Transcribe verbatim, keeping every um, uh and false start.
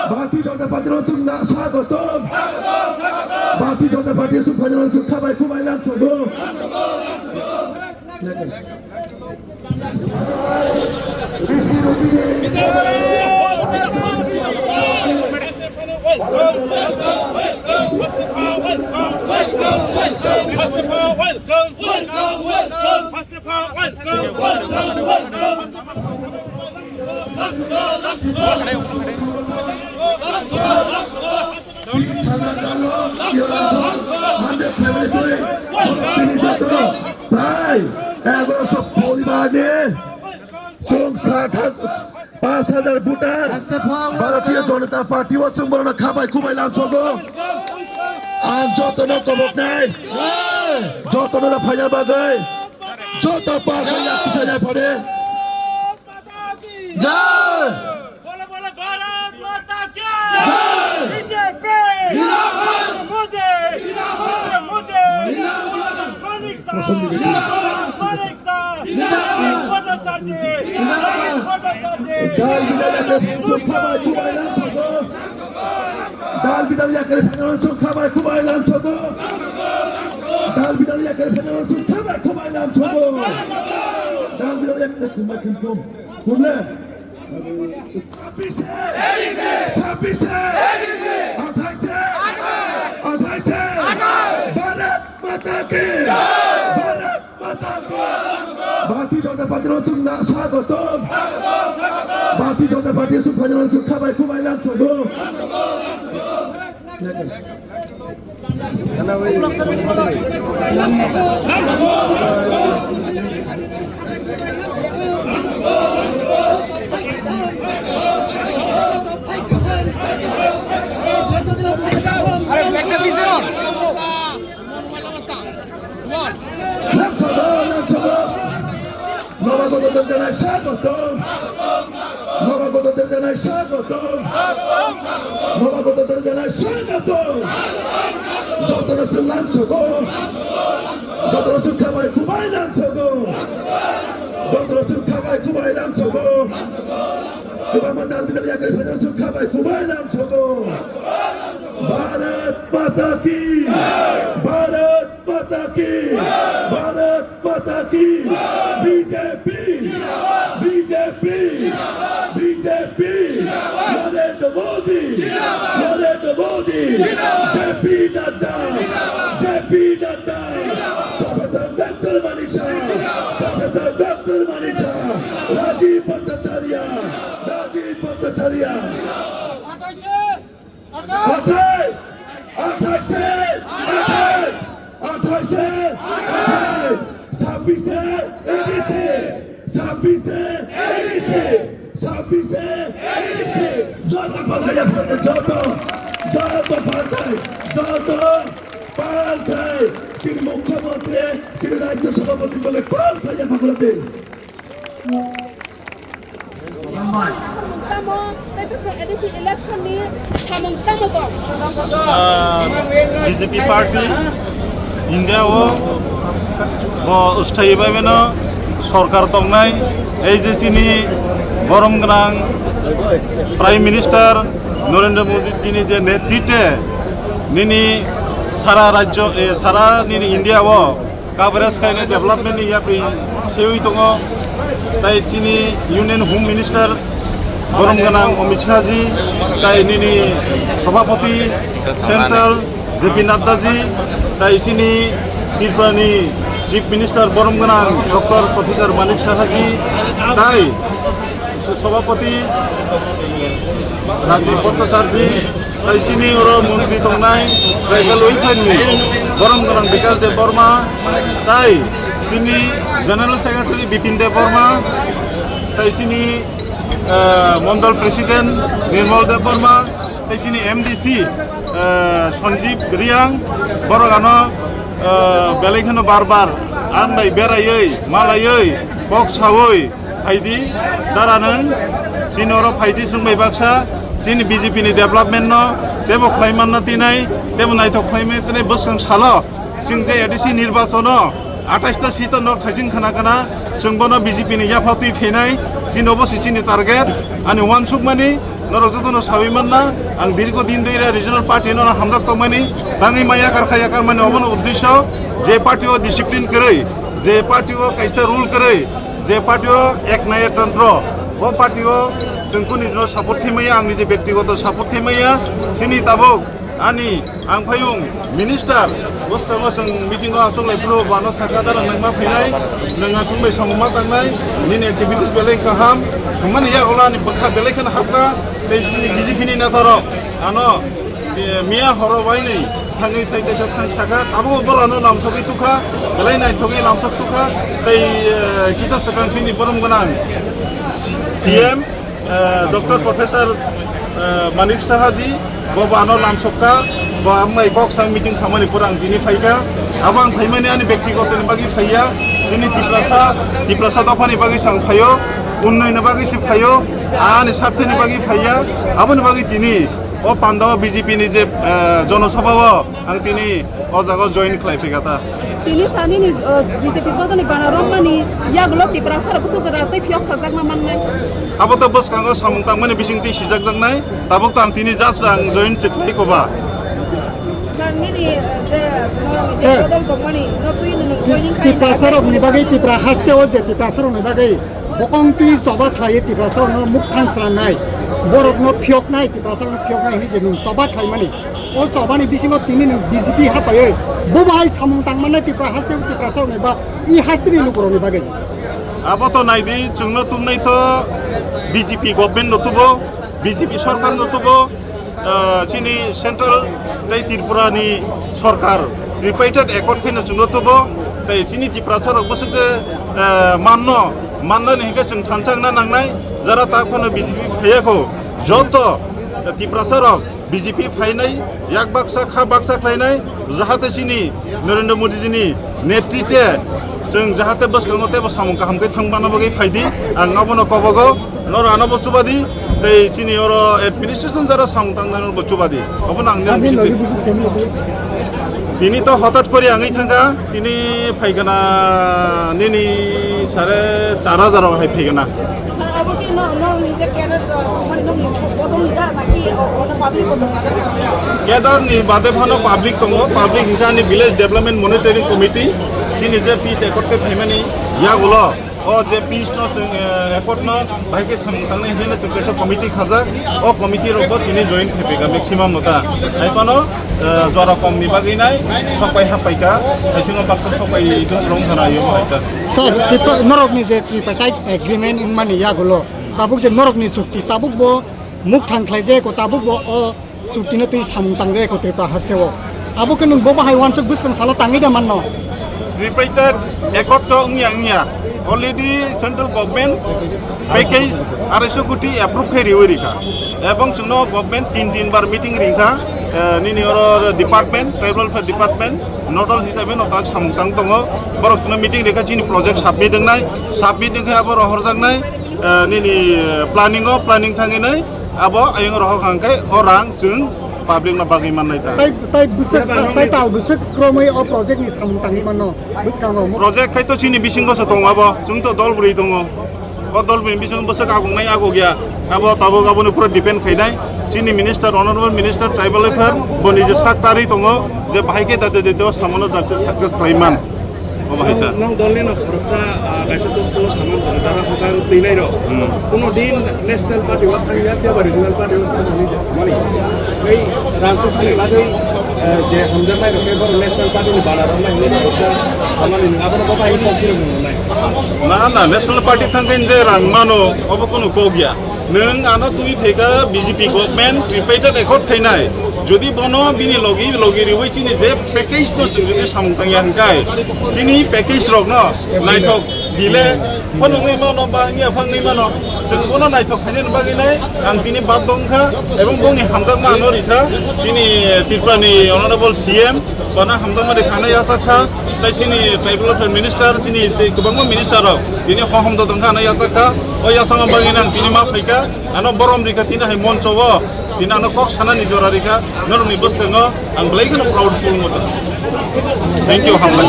Bharatiya Janata Party no chwng na swagotom. Bharatiya Janata Party chwng phaina no chwng khabai khumbai lam chwng. Prai egaroso poribarni chwng sat haj-, panch hajar voter Bharatiya Janata Party o chwng borokno khabai khumbai lamsogo. Ang jotono koboknai, jotono phaina bagwi joto pa khaina kisa ya phare. Jai! बोलो, बोलो, भारत माता की! जय! बीजेपी! जिंदाबाद! मोदी! जिंदाबाद! मोदी! जिंदाबाद! मानिक शाह! जिंदाबाद! मानिक शाह! जिंदाबाद! मानिक भट्टाचार्य! जिंदाबाद! मानिक Bhattacharya! Dal bidal yakre phano chwng khabai khumbai lamsogo. Dal bidal yakre phano chwng khabai khumbai lamsogo. Dal bidal yakre phano chwng khabai khumbai lamsogo. Dal bidal yakre khumbai khum khum. Khumle. ছাব্বিশে, ছাব্বিশে, আঠাশে, আঠাশে, ভারত মাতা কি, ভারত মাতা কি। Bharatiya Janata Party no chwng na swagotom. Bharatiya Janata Party chwng phaina no chwng khabai khumbai lamsogo. Lamsogo, lamsogo. Nobagoto Derjanai swagotom. Nobagoto Derjanai swagotom. Nobagoto Derjanai swagotom. Jotono chwng lamsogo. Jotono chwng khabai khumbai lamsogo. Jotono chwng khabai khumbai lamsogo. Kwbangma dal bidal yakri phaijak chwng khabai khumbai lamsogo. Bharat Mata ki! Bharat Mata ki! Bharat Mata ki! B J P! B J P! B J P! Narendra Modi! Narendra Modi! J P Nadda! J P Nadda! Professor Doctor Manik Saha! Professor Doctor Manik Saha! Rajiv Bhattacharya! Rajiv Bhattacharya! আঠাশে, আঠাশে, আঠাশে, আঠাশে, ছাব্বিশে এডিসি, ছাব্বিশে এডিসি, ছাব্বিশে এডিসি। যত পাল্টাই আপনাদের যত, যত পাল্টাই, যত পাল্টাই, তিনি মুখ্যমন্ত্রী, তিনি রাজ্য সভাপতি বলে পাল্টাই আপনাদের। Tamo, tei bwskango A D C election ni samung tamo tong? Ah, B J P party India o bo usthai bai mano sorkar tongnai, ei je chini borom gwnang Prime Minister Narendra Modi jini je netritwe nini sara rajyo, eh, sara nini India o coverage khainai development ni yapri sewi tongo. Tai chini Union Home Minister borom gwnang Amit Shah ji, tai nini Sabhapati Central J P Nadda ji, tai chini Tripura ni Chief Minister borom gwnang Doctor Professor Manik Saha ji, tai Sabhapati Rajiv Bhattacharya ji, tai chini oro montri tongnai Tribal Welfare ni borom gwnang Bikash Debbarma, tai chini General Secretary Bipin Debbarma, tai chini, eh, Mondol President Nirmal Debbarma, tai chini M D C, eh, Sanjeev Reang, borok ano, eh, belai kheno bar bar ang bai beraiwi, malaiwi, kok sawi, phaidi, dara nwng, chini oro phaidi chwng bai baksa, chini B J P ni development no tebo khlai manna tinai, tebo naithok khlai manna tinai, bwskang salo chwng je A D C nirbachono atais ta seat o nok thaising khna khna, chwng bono B J P ni yapha twi phainai, chini obo se chini target, ani uansukmani Norok jotono sawi manna, ang dirgo din dui re regional party no hamjak tongmani, tangwi ma yakar kha yakar mani obono uddesyo, je party o discipline kwrwi, je party o kaisa rule kwrwi, je party o ek naya tantro, o party o chwng kuni no support khaimaya, ang niji bektigoto support khaimaya, chini tabuk ani ang phayung minister, bwskango chwng meeting o achuk lai phuru bano sakha dara nangma phainai, nang achuk bai samung ma tangnai, nini activities belai kaham, thwngmani yagulo ani bwkha belai kheno hapra, tei chini B J P ni neta rok ano, eh, miya horo wainwi thangwi thai kaisa thang sakha, abo borok ano lamsogwi tukha, belai naithokgwi lamsok tukha, tei, eh, kisa swkang chini borom gwnang C M, eh, Doctor Professor, eh, Manik Saha ji, bo bo ano lamsokha, bo amai kok sa meeting samani pura ang tini phaikha, abo ang phaimani ani bektigoto ni bagwi phaiya, chini Tiprasa, Tiprasa dophani bagwi se ang phaio, unnoi ni bagwi se phaio, ani sarthe ni bagwi phaiya, aboni bagwi tini o Pandao B J P ni je, eh, jonosabha o ang tini o jaga o join khlai phikha ta. Tini sani ni, eh, B J P bodoni bana romani yagulo Tiprasa rok busu jora tei phiyok sajakma mannai. Abo to bwskango samung tangmani bising tei sijakjaknai, tabuk to ang tini just ang join se khlai koba. Sir, nini, eh, je, no, Sir, bodol tongmani, no twi no Ti-, joining khai Tiprasa rokni bagwi, Tipra haste o je Tiprasa rokni bagwi bokong twi choba khlaiwi Tiprasa rokno mukthang sranai, borokno phiyoknai, Tiprasa rokno phiyoknai hwnwi je nwng choba khlaimani. O chobani bisingo tini nwng B J P hapaiwi bo bahai samung tangmannai Tipra haste, Tiprasa rokni ba i haste ni lukurokni bagwi. Abo to naidi, chwngno tumnai to B J P government no tubo, B J P sarkar no tubo, ah, chini central tei Tripura ni sarkar tripartite accord khaino chwngno tubo, tei chini Tiprasa rok bwswk je, ah, manno, mannani hinkhe chwng thansa wngna nangnai, jara ta phano B J P phaiya kho, joto Tiprasa rok B J P phainai, yak baksa, kha baksa khlainai, jahate chini Narendra Modi jini netritwe chwng jahate bwskango teibo samung kaham khe thang bana bagwi phaidi, ang abono kobogo, noro ano bo chubadi, tei chini oro administration jara samung tangnai no bo chubadi, obono ang nini bising twi. Tini to hotat kori angwi thangkha, tini phaigana nini sare char hajar o hai phaigana. Sir, abo ki no, no, ni je cadre, uh, company no, ni bodol ni da, na ki, uh, ono public bodol ni da? Cadre ni bade phano public tongo, public hinkhe ani village development monitoring committee, chini je peace accord khe phaimani yagulo, o je peace no chwng, eh, accord no bahai khe samung tangnai hinwi no chwng kaisa committee khajak, o committee rok bo tini join khe phaikha maximum no ta. Hai phano, eh, jora kom ni bagwi nai, sok pai hap paikha, hai sino baksa sok pai rong khana yo hai ta. Sir, Tripura, norokni je tripartite agreement wngmani yagulo, tabuk je norokni chukti, tabuk bo mukthang khlaijak, tabuk bo o chuktino twi samung tangjak Tripura haste o. Abo khe nwng bo bahai uansuk bwskang salo tangwi da manno? Tripartite accord to wngya wngya. Already central government package arai sho koti approve khe riwi rikha. Ebong chwngno government tin tin bar meeting ringkha, eh, nini oro department, tribal welfare department, nodal hisabe no tak samung tang tongo. Borok chwngno meeting rikha chini project submit wngnai, submit wngkhe abo rohorjaknai, eh, nini, eh, planning o, planning thangwi nai abo ayang rohor hangkhe o rang chwng public no bagwi mannai ta. Tai, tai bwswk sa-, tai tal bwswk kromwi o project ni samung tangwi manno bwskango. Project khai to chini bisingo se tongo abo, chwng to dol bwrwi tongo. O dol bini bisingo bwswk agongnai agogya, abo tabuk aboni pura depend khainai. Chini minister, honorable minister, tribal affair, bo nije sak tarwi tongo je bahai khe date date o samono jar success khlai man. Obo hai ta. Nong, nong dolni no khoroksa, ah, kaisa tong cholo samung tong jara hokang twi nai rok. Hmm. Kuno din national party wa thang ya, ya ba regional party wa thang ni je samani. Ei rang ko sani bagwi, eh, je hamjaknai rok ke boro national party ni bana rok nai ni khoroksa samani ni abono bo bai ko kiro nai. Na, na, national party thangkhe je rang mano, obo kunu kok ya. Nwng ano twi phaikha B J P government, tripartite accord khainai. Jodi bono bini logi, logi riwi chini je package no chwng jodi samung tangya hwnkhe, chini package rokno naithok dile, phano wngwi mano, ba wngya phangwi mano, chwng bono naithok khainani bagwi nai ang tini bad dong kha, ebong bongni hamjakma ano rikha, chini Tripura ni honorable C M, Bana hamjakma rikha hwnwi yachak kha, tei chini tribal welfare minister, chini tei kwbangma minister rok tini ho hamjak tong kha hwnwi yachak kha. O yachakma bagwi ang tini ma phai kha, ano borom rikha tini hai moncho o, tini ano kok sanani jora rikha, norokni bwskango ang belai kheno proud feel wngwi tongo. Thank you, hambai.